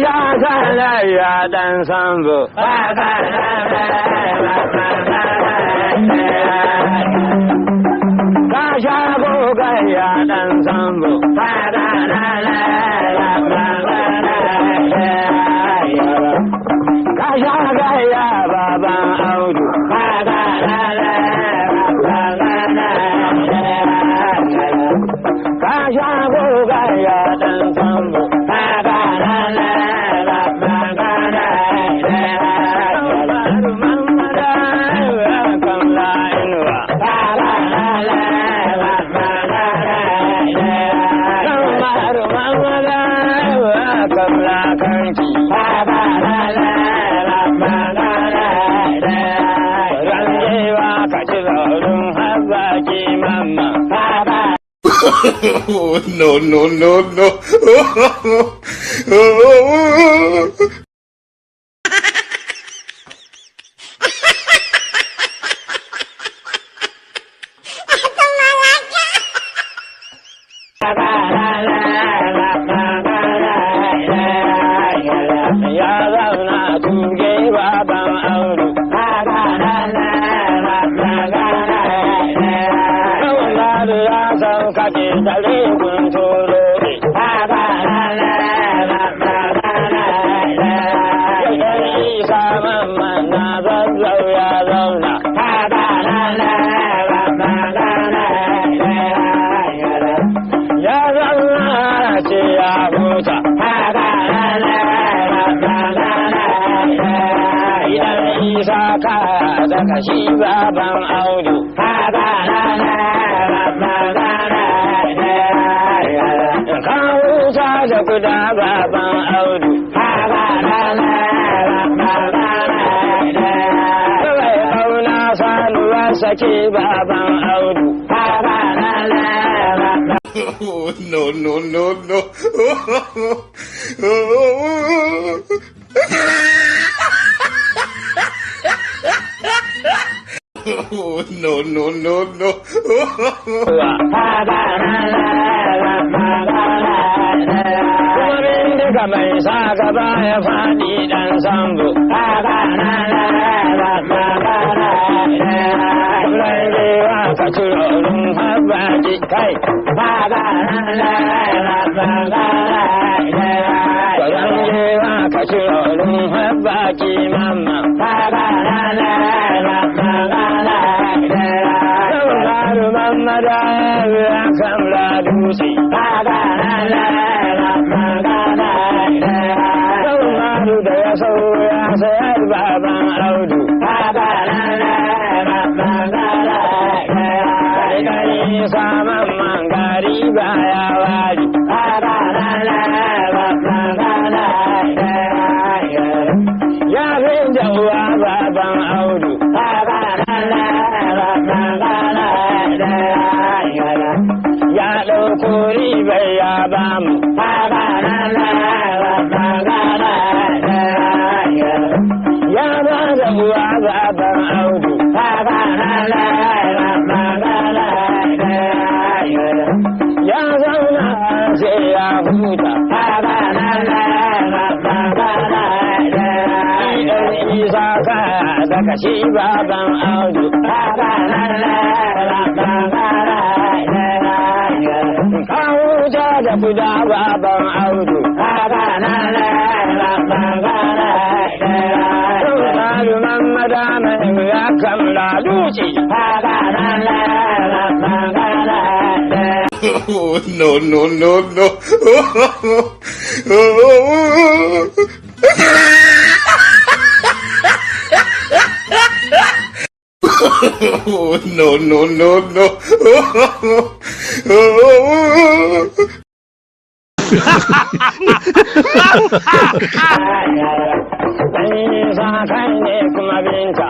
sha sanayya dan sambo. Ka sha gogayya dan sambo. Ka sha gayya baban Audu. Ka sha gogayya dan sambo. Oh, no, no, no, no. Ya zauna tuge baban Audu. Kawai ya san kake tare kun toro. Yan Isa mamman na zazzau ya zauna. Ya zauna ce ya huta. Idan Isa ka daga shi baban Audu. Ka huta da kuda baban Audu. Kawai ƙauna sanuwar sake baban Audu. Oh, no, no, no, no. Oh, no, no, no, no. Kuma bindiga mai sa gaba ya faɗi ɗan sambo. Rarrewa ka ciro rumfar baki kai. Rarrewa ka ciro rumfar baki mamma. Yau mamma da ya kamla dutse. Yau da ya sau ya sayar baban Audu. Kai saman man gari ba ya wari. Ya fi da uwa baban Audu. Ya ɗauko ribar ya bamu. Ya ba da uwa baban Audu. Ya zauna sai ya huta. Idan Isa ka daga shi baban Audu. Ka huta da kuda baban Audu. Kaluman madama ya kamla dutse. Oh, no, no, no, no. Oh, no, no, no, no. Ɗan Isa kai ne kuma binta.